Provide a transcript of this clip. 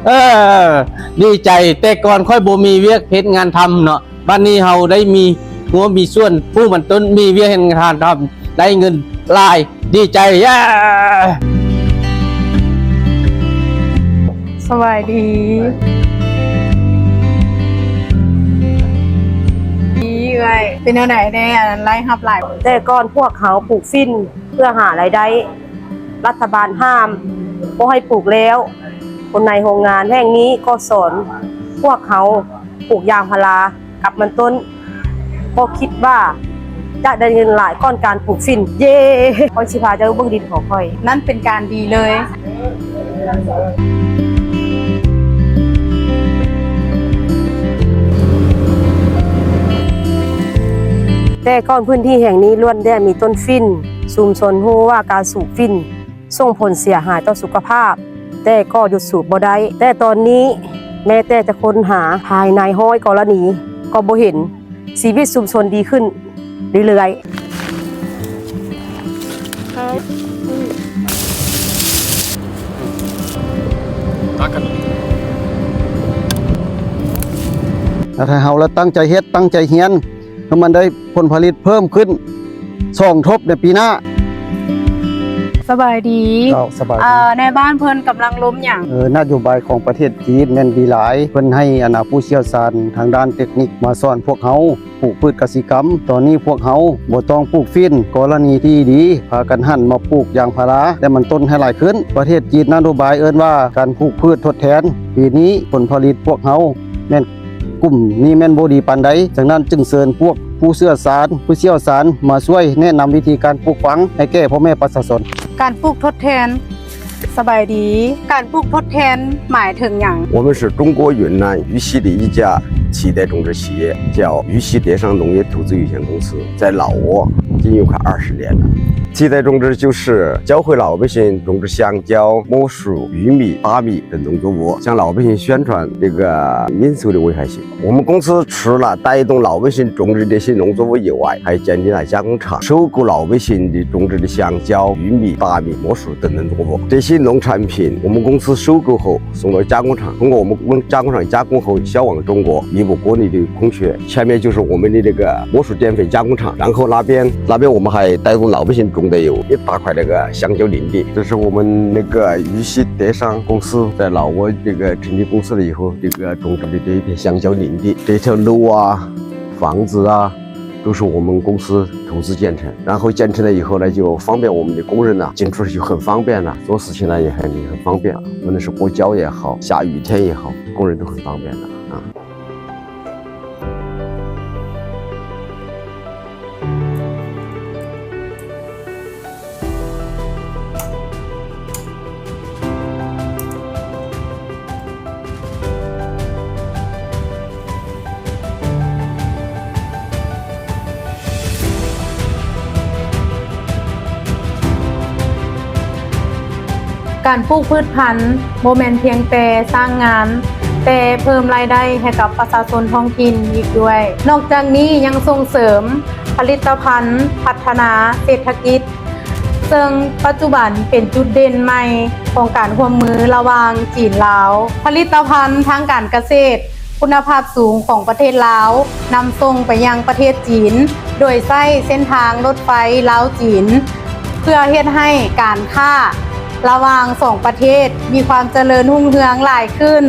ເອີ ດີໃຈ, ແຕ່ກ່ອນຂ້ອຍບໍ່ມີວຽກເຮັດງານທຳເນາະ, ບັດນີ້ເຮົາໄດ້ມີຫົວມີສ່ວນປູກມັນຕົ້ນ, ມີວຽກເຮັດງານທຳ, ໄດ້ເງິນຫຼາຍ, ດີໃຈ. ເຢ້ ສະບາຍດີ. ດີເອື້ອຍ, ເປັນແນວໃດແດ່ ອັນນັ້ນ ລາຍຮັບຫຼາຍ? ແຕ່ກ່ອນພວກເຮົາປູກຝິ່ນເພື່ອຫາລາຍໄດ້, ລັດຖະບານຫ້າມບໍ່ໃຫ້ປູກແລ້ວ. ຄົນໃນໂຮງງານແຫ່ງນີ້ກໍສອນພວກເຮົາປູກຢາງພາລາກັບມັນຕົ້ນ, ເພາະຄິດວ່າຈະໄດ້ເງິນຫຼາຍກ່ອນການປູກຝິ່ນ. ເຢ້! ຂ້ອຍຊິພາເຈົ້າເບິ່ງດິນຂອງຂ້ອຍ. ນັ້ນເປັນການດີເລີຍ. ແຕ່ກ່ອນພື້ນທີ່ແຫ່ງນີ້ລ້ວນແຕ່ມີຕົ້ນຝິ່ນ, ຊຸມຊົນຮູ້ວ່າການສູບຝິ່ນ ສົ່ງຜົນເສຍຫາຍຕໍ່ສຸຂະພາບ, ແຕ່ກໍຢຸດສູບບໍ່ໄດ້. ແຕ່ຕອນນີ້ແມ້ແຕ່ຈະຄົ້ນຫາພາຍໃນຮ້ອຍກໍລະນີກໍບໍ່ເຫັນ. ຊີວິດຊຸມຊົນດີຂຶ້ນເລື້ອຍໆ. ແຕ່ຖ້າເຮົາລະຕັ້ງໃຈເຮັດ, ຕັ້ງໃຈຮຽນ, ໃຫ້ມັນໄດ້ຜົນຜະລິດເພີ່ມຂຶ້ນສອງທົບໃນປີໜ້າ. ສະບາຍດີ. ເຈົ້າ ສະບາຍດີ. ເອີ ນາຍບ້ານເພິ່ນກຳລັງລົມຫຍັງ? ເອີ ນະໂຍບາຍຂອງປະເທດຈີນແມ່ນດີຫຼາຍ. ເພິ່ນໃຫ້ອັນນາຜູ້ຊ່ຽວຊານທາງດ້ານເຕັກນິກມາສອນພວກເຮົາປູກພືດກະສິກຳ. ຕອນນີ້ພວກເຮົາບໍ່ຕ້ອງປູກຝິ່ນ, ກໍລະນີທີ່ດີ ພາກັນຫັນມາປູກຢາງພາລາ ແລະ ມັນຕົ້ນໃຫ້ຫຼາຍຂຶ້ນ. ປະເທດຈີນນະໂຍບາຍເອີ້ນວ່າການປູກພືດທົດແທນ. ປີນີ້ຜົນຜະລິດພວກເຮົາແມ່ນ ກຸ່ມນີ້ແມ່ນບໍ່ດີປານໃດ, ສະນັ້ນຈຶ່ງເຊີນພວກຜູ້ຊ່ຽວຊານ, ຜູ້ຊ່ຽວຊານມາຊ່ວຍແນະນຳວິທີການປູກຝັງໃຫ້ແກ່ພໍ່ແມ່ປະຊາຊົນ. ການປູກທົດແທນ. ສະບາຍດີ. ການປູກທົດແທນໝາຍເຖິງຫຍັງ? 我们是中国云南玉溪的一家七代种植企业，叫玉溪德商农业投资有限公司，在老挝经营快二十年了。七代种植就是教会老百姓种植香蕉、莴 薯、玉米、大米等农作物，向老百姓宣传这个民族的危害性。我们公司除了带动老百姓种植这些农作物以外，还建立了加工厂，收购老百姓的种植的香蕉、玉米、大米、莴薯等农作物。这些农产品，我们公司收购后送到加工厂，通过我们加工厂加工后销往中国，弥补国内的空缺。前面就是我们的这个莴薯淀粉加工厂，然后那边，那边我们还带动老百姓种的有一大块那个香蕉林地，这是我们那个玉溪德商公司在老挝这个成立公司了以后，这个种植的这一片香蕉林地，这条路啊、房子啊，都是我们公司投资建成。然后建成了以后呢，就方便我们的工人呢，进出就很方便了，做事情呢也很，也很方便，无论是过桥也好，下雨天也好，工人都很方便的啊。 ການປູກພືດພັນບໍ່ແມ່ນພຽງແຕ່ສ້າງງານ, ແຕ່ເພີ່ມລາຍໄດ້ໃຫ້ກັບປະຊາຊົນທ້ອງຖິ່ນອີກດ້ວຍ. ນອກຈາກນີ້ຍັງສົ່ງເສີມຜະລິດຕະພັນ, ພັດທະນາເສດຖະກິດ, ເຊິ່ງປັດຈຸບັນເປັນຈຸດເດັ່ນໃໝ່ຂອງການຮ່ວມມືລະຫວ່າງຈີນ-ລາວ. ຜະລິດຕະພັນທາງການກະເສດຄຸນນະພາບສູງຂອງປະເທດລາວ ນຳສົ່ງໄປຍັງປະເທດຈີນ ໂດຍໃຊ້ເສັ້ນທາງລົດໄຟລາວ-ຈີນ ເພື່ອເຮັດໃຫ້ການຄ້າລະຫວ່າງສອງປະເທດມີຄວາມຈະເລີນຮຸ່ງເຮືອງຫຼາຍຂຶ້ນ.